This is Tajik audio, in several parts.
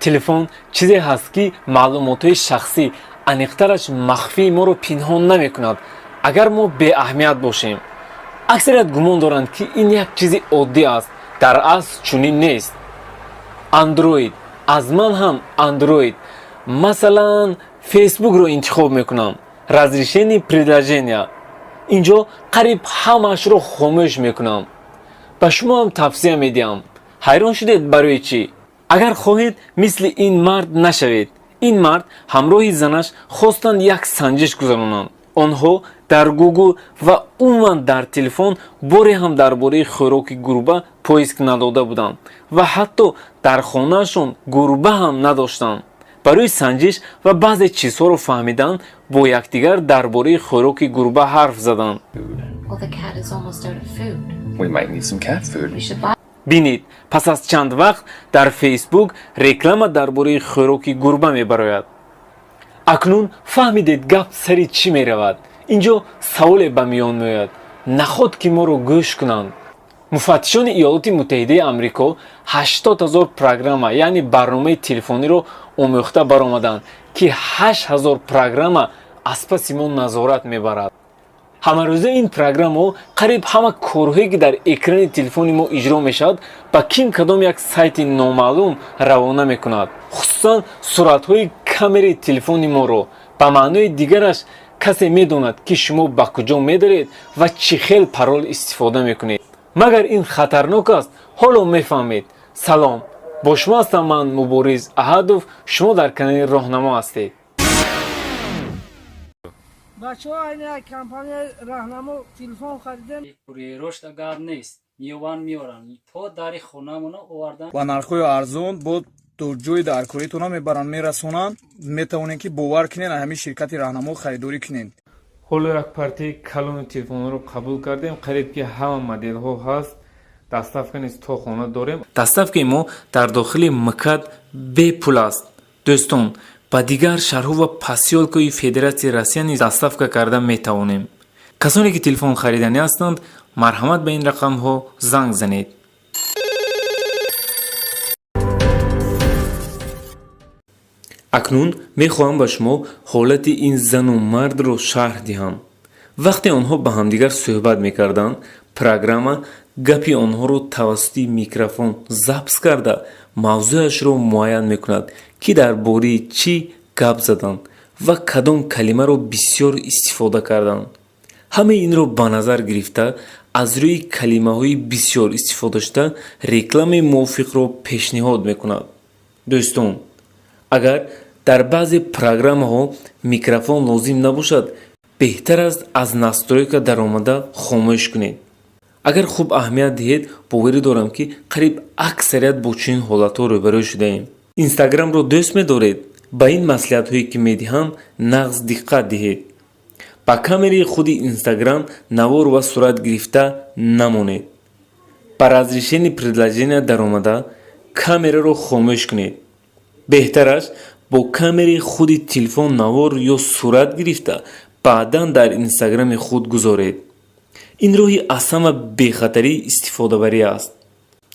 Телефон чизе ҳаст, ки маълумотҳои шахсӣ, аниқтараш махфии моро пинҳон намекунад, агар мо беаҳамият бошем. Аксарият гумон доранд, ки ин як чизи оддӣ аст. Дар асл чунин нест. Андроид, аз ман ҳам Андроид. Масалан, Фейсбукро интихоб мекунам. Разрешение приложения, инҷо қариб ҳамаашро хомӯш мекунам. Ба шумо ҳам тавсия медиҳам. Ҳайрон шудед, барои чӣ? Агар хоҳед, мисли ин мард нашавед. Ин мард ҳамроҳи занаш хостанд як санҷиш гузаронанд. Онҳо дар Гугл ва умуман дар телефон боре ҳам дар бораи хӯроки гурба поиск надода буданд ва ҳатто дар хонаашон гурба ҳам надоштанд. Барои санҷиш ва баъзе чизҳоро фаҳмидан бо якдигар дар бораи хӯроки гурба ҳарф заданд. Well, the cat is almost out of food. We might need some cat food. We should buy Бинед, пас аз чанд вақт дар Фейсбук реклама дар бораи хӯроки гурба мебарояд. Акнун фаҳмидед, гап сари чӣ меравад. Инҷо саволе ба миён меояд: наход ки моро гӯш кунанд? Муфаттишони Иёлоти Муттаҳидаи Амрико 80 000 программа, яъне барномаи телефониро омӯхта баромаданд, ки 8000 программа аз паси мо назорат мебарад. Ҳамарӯза ин программаҳо қариб ҳама корҳое, ки дар экрани телефони мо иҷро мешавад, ба ким кадом як сайти номаълум равона мекунад, хусусан суратҳои камераи телефони моро. Ба маънои дигараш, касе медонад, ки шумо ба куҷо медаред ва чӣ хел парол истифода мекунед. Магар ин хатарнок аст? Ҳоло мефаҳмед. Салом, бо шумо ҳастам ман, Мубориз Аҳадов. Шумо дар канали Роҳнамо ҳастед. Бачаҳо, айни як компанияи Раҳнамо телефон харидем. Курьерошта гап нест, меёванд, меоранд, то дари хонамона овардан. Ба нархҳои арзон бо то ҷои даркоритона мебаранд, мерасонанд. Метавонед, ки бовар кунед, аз ҳамин ширкати Раҳнамо харидорӣ кунед. Ҳоло як партияи калони телефонҳоро қабул кардем. Қариб ки ҳама моделҳо ҳаст. Доставка низ то хона дорем. Доставкаи мо дар дохили МКАД бепул аст. Дӯстон, ба дигар шаҳрҳо ва посёлкаи Федератсияи Россия низ доставка карда метавонем. Касоне ки телефон хариданӣ ҳастанд, марҳамат, ба ин рақамҳо занг занед. Акнун мехоҳам ба шумо ҳолати ин зану мардро шарҳ диҳам. Вақте онҳо ба ҳамдигар суҳбат мекарданд, программа гапи онҳоро тавассути микрофон запис карда, мавзӯашро муайян мекунад, ки дар бораи чӣ гап заданд ва кадом калимаро бисёр истифода карданд. Ҳамаи инро ба назар гирифта, аз рӯи калимаҳои бисёр истифодашуда рекламаи мувофиқро пешниҳод мекунад. Дӯстон, агар дар баъзе программаҳо микрофон лозим набошад, беҳтар аст аз настройка даромада хомӯш кунед. Агар хуб аҳамият диҳед, боварӣ дорам, ки қариб аксарият бо чунин ҳолатҳо рӯбарӯ шудаем. Инстаграмро дӯст медоред? Ба ин маслиҳатҳое, ки медиҳам, нағз диққат диҳед. Ба камераи худи Инстаграм навор ва сурат гирифта намонед. Ба разрешение приложения даромада, камераро хомӯш кунед. Беҳтараш, бо камераи худи телефон навор ё сурат гирифта, баъдан дар Инстаграми худ гузоред. Ин роҳи аз ҳама бехатарии истифодабарӣ аст.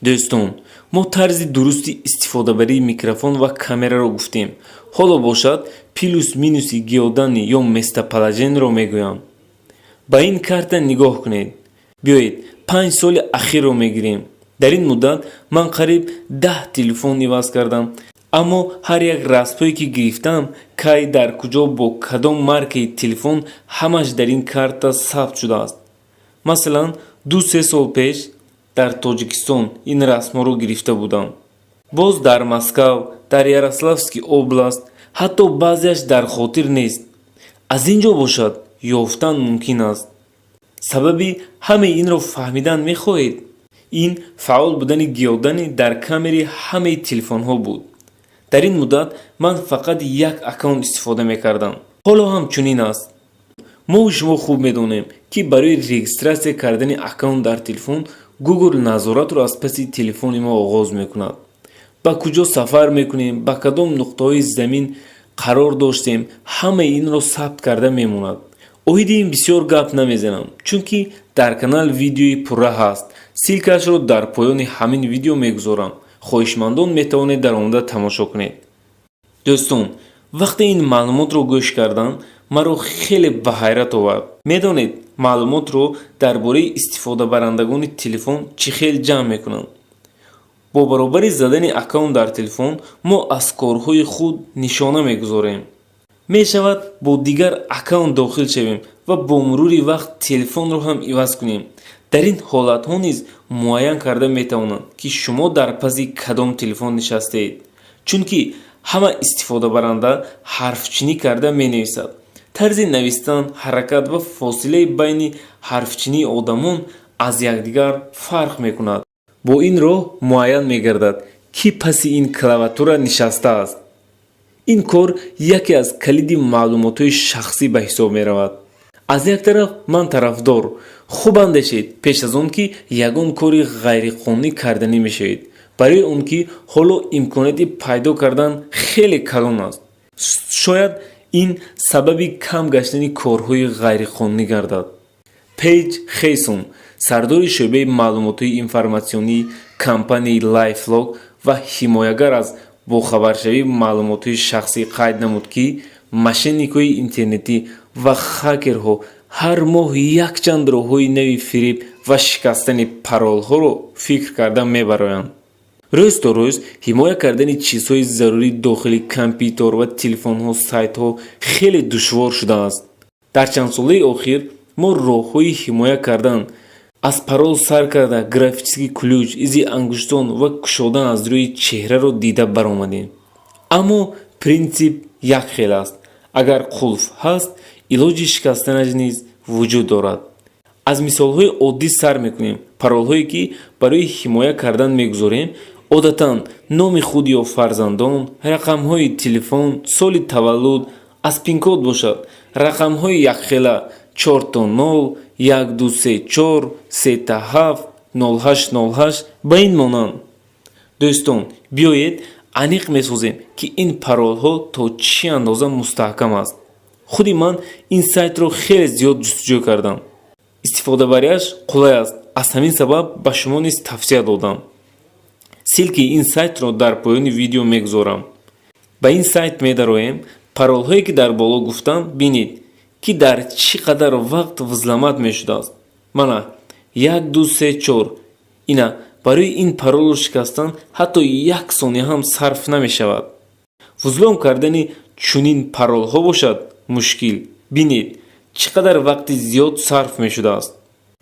Дӯстон, мо тарзи дурусти истифодабарии микрофон ва камераро гуфтем. Ҳоло бошад, плюс минуси геоданные ё местоположениеро мегӯям. Ба ин карта нигоҳ кунед. Биёед, 5 соли ахирро мегирем. Дар ин муддат ман қариб 10 телефон иваз кардам, аммо ҳар як расмҳое, ки гирифтам, кай, дар куҷо, бо кадом маркаи телефон, ҳамаш дар ин карта сабт шудааст. Масалан, 2-3 сол пеш дар Тоҷикистон ин расмҳоро гирифта будам, боз дар Москав, дар Ярославский область, ҳатто баъзеаш дар хотир нест. Аз ин ҷо бошад, ёфтан мумкин аст. Сабаби ҳамаи инро фаҳмидан мехоҳед? Ин фаъол будани геоданные дар камераи ҳамаи телефонҳо буд. Дар ин муддат ман фақат як аккаунт истифода мекардам. Ҳоло ҳам чунин аст. Мо шумо хуб медонем, ки барои регистратсия кардани аккаунт дар телефон Гугл назоратро аз паси телефони мо оғоз мекунад. Ба куҷо сафар мекунем, ба кадом нуқтаҳои замин қарор доштем, ҳамаи инро сабт карда мемонад. Оиди ин бисёр гап намезанам, чунки дар канал видеои пурра ҳаст. Ссылкаашро дар поёни ҳамин видео мегузорам. Хоҳишмандон метавонед даромада тамошо кунед. Дӯстон, вақте ин маълумотро гӯш кардам, маро хеле ба ҳайрат овард. Медонед, маълумотро дар бораи истифодабарандагони телефон чӣ хел ҷамъ мекунанд? Бо баробари задани аккаунт дар телефон мо аз корҳои худ нишона мегузорем. Мешавад бо дигар аккаунт дохил шавем ва бо мурури вақт телефонро ҳам иваз кунем. Дар ин ҳолатҳо низ муайян карда метавонанд, ки шумо дар паси кадом телефон нишастаед, чунки ҳама истифодабаранда ҳарфчинӣ карда менависад. Тарзи навистан, ҳаракат ва фосилаи байни ҳарфчинии одамон аз якдигар фарқ мекунад. Бо ин роҳ муайян мегардад, ки паси ин клавиатура нишастааст. Ин кор яке аз калиди маълумотҳои шахсӣ ба ҳисоб меравад. Аз як тараф ман тарафдор. Хуб андешед пеш аз он ки ягон кори ғайриқонунӣ карданӣ мешавед, барои он ки ҳоло имконияти пайдо кардан хеле калон аст. Шояд ин сабаби кам гаштани корҳои ғайриқонунӣ гардад. Пейҷ Хейсон, сардори шӯъбаи маълумотҳои информатсионии компанияи LifeLock ва ҳимоягар аз бохабаршавии маълумотҳои шахсӣ, қайд намуд, ки мошенникҳои интернетӣ ва хакерҳо ҳар моҳ якчанд роҳҳои нави фиреб ва шикастани паролҳоро фикр карда мебароянд. Рӯз то рӯз ҳимоя кардани чизҳои зарурӣ дохили компютер ва телефонҳо, сайтҳо хеле душвор шудааст. Дар чандсолаи охир мо роҳҳои ҳимоя кардан аз парол сар карда графический ключ, изи ангуштон ва кушодан аз рӯи чеҳраро дида баромадем, аммо принсип як хел аст. Агар қулф ҳаст, илоҷи шикастанаш низ вуҷуд дорад. Аз мисолҳои оддӣ сар мекунем. Паролҳое, ки барои ҳимоя кардан мегузорем, одатан номи худ ё фарзандон, рақамҳои телефон, соли таваллуд, аз пинкод бошад рақамҳои якхела: 0000, 1234, 777, 0808 ба ин монанд. Дӯстон, биёед аниқ месозем, ки ин паролҳо то чӣ андоза мустаҳкам аст. Худи ман ин сайтро хеле зиёд ҷустуҷӯ кардам. Истифодабарияш қулай аст, аз ҳамин сабаб ба шумо низ тавсия додам. Ссылкаи ин сайтро дар поёни видео мегузорам. Ба ин сайт медароем. Паролҳое, ки дар боло гуфтам, бинед, ки дар чӣ қадар вақт взломать мешудааст. Мана 1234. Ина барои ин паролро шикастан ҳатто як сония ҳам сарф намешавад. Взлом кардани чунин паролҳо бошад мушкил. Бинед, чӣ қадар вақти зиёд сарф мешудааст.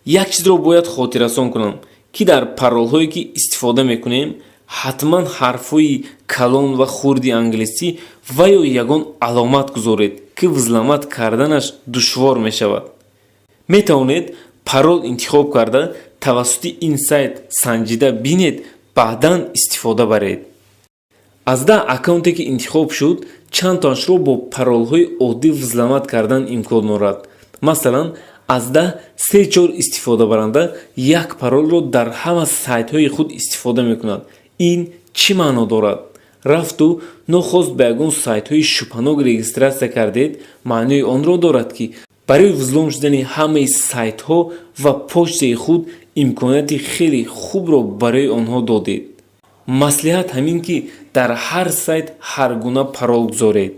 Як чизро бояд хотиррасон кунам, ки дар паролҳое, ки истифода мекунем, ҳатман ҳарфҳои калон ва хурди англисӣ ва ё ягон аломат гузоред, ки взломать карданаш душвор мешавад. Метавонед парол интихоб карда, тавассути ин сайт санҷида бинед, баъдан истифода баред. Аз 10 аккаунте, ки интихоб шуд, чандтоашро бо паролҳои оддӣ взломать кардан имкон дорад? Масалан, аз 10 се-чор истифодабаранда як паролро дар ҳама сайтҳои худ истифода мекунад. Ин чӣ маъно дорад? Рафту нохост ба ягон сайтҳои шубҳанок регистрация кардед, маънои онро дорад, ки барои взлом шудани ҳамаи сайтҳо ва почтаи худ имконияти хеле хубро барои онҳо додед. Маслиҳат ҳамин, ки дар ҳар сайт ҳар гуна парол гузоред.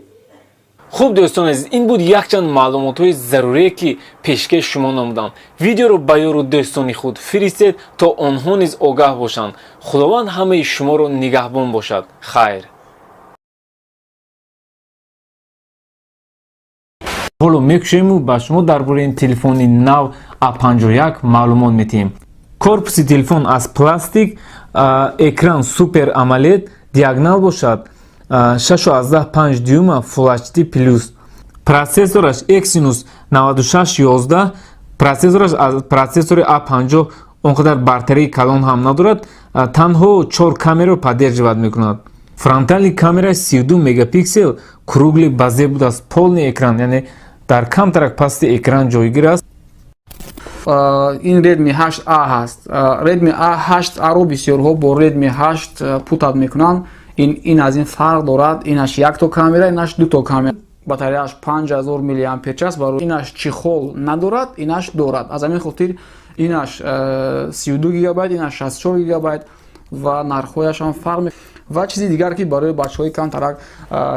Хуб, дӯстони азиз, ин буд якчанд маълумотҳои зарурие, ки пешкаш шумо намудам. Видеоро ба ёру дӯстони худ фиристед, то онҳо низ огаҳ бошанд. Худованд ҳамаи шуморо нигаҳбон бошад. Хайр. Ҳоло мекушоему ба шумо дар бораи ин телефони нав А51 маълумот метиҳем. Корпуси телефон аз пластик, экран Super AMOLED, диагонал бошад 6,5 дюйма, Full HD плюс. Процессораш Exynos 9611. Процессораш аз процессори А50 он қадар бартарии калон ҳам надорад, танҳо чор камераро поддерживать мекунад. Фронтальный камера 32 мегапиксел, круглый безел будааст, полный экран, яъне дар камтарак пасти экран ҷойгир аст. Ин Redmi 8A ҳаст. Redmi A8A-ро бисёрҳо бо Redmi 8 путать мекунанд. Ин аз ин фарқ дорад: инаш якто камера, инаш дуто камера, батареяаш 5000 миллиампер час. Барои инаш чехол надорад, инаш дорад. Аз ҳамин хотир инаш 32 гигабайт, инаш 64 гигабайт. Ва нархҳояшам фарқ. Ва чизи дигар, ки барои бачаҳои камтарак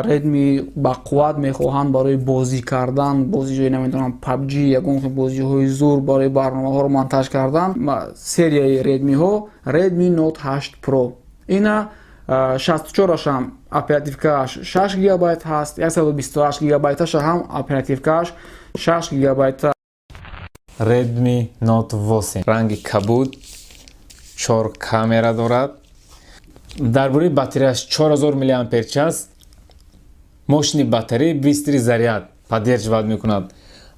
Redmi бақувват мехоҳанд барои бозӣ кардан, бозиҷои, намедонам, PUBG, ягон бозиҳои зур, барои барномаҳоро монтаж кардан, серияи Redmi-ҳо, Redmi Note 8 Pro, ина 64-ашам оперативкааш 6 гигабайт ҳаст, 128 гигабайташа ҳам оперативкааш 6 гигабайта. Redmi Note 8 ранги кабуд, чор камера дорад. Дар бораи батареяш: 4000 мАч мощный батарея, быстрый заряд поддерживать мекунад.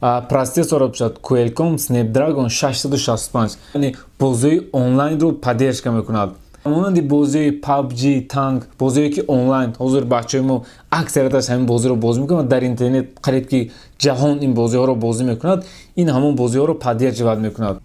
Процессор бошад Qualcomm Snapdragon 665, яъне бозиҳои онлайнро поддержка мекунад, монанди бозиҳои PUBG, танк, бозиҳое ки онлайн. Ҳозир бачаҳои мо аксарияташ ҳамин бозиро бозӣ мекунад дар интернет, қариб ки ҷаҳон ин бозиҳоро бозӣ мекунад. Ин ҳамон бозиҳоро поддерживать мекунад.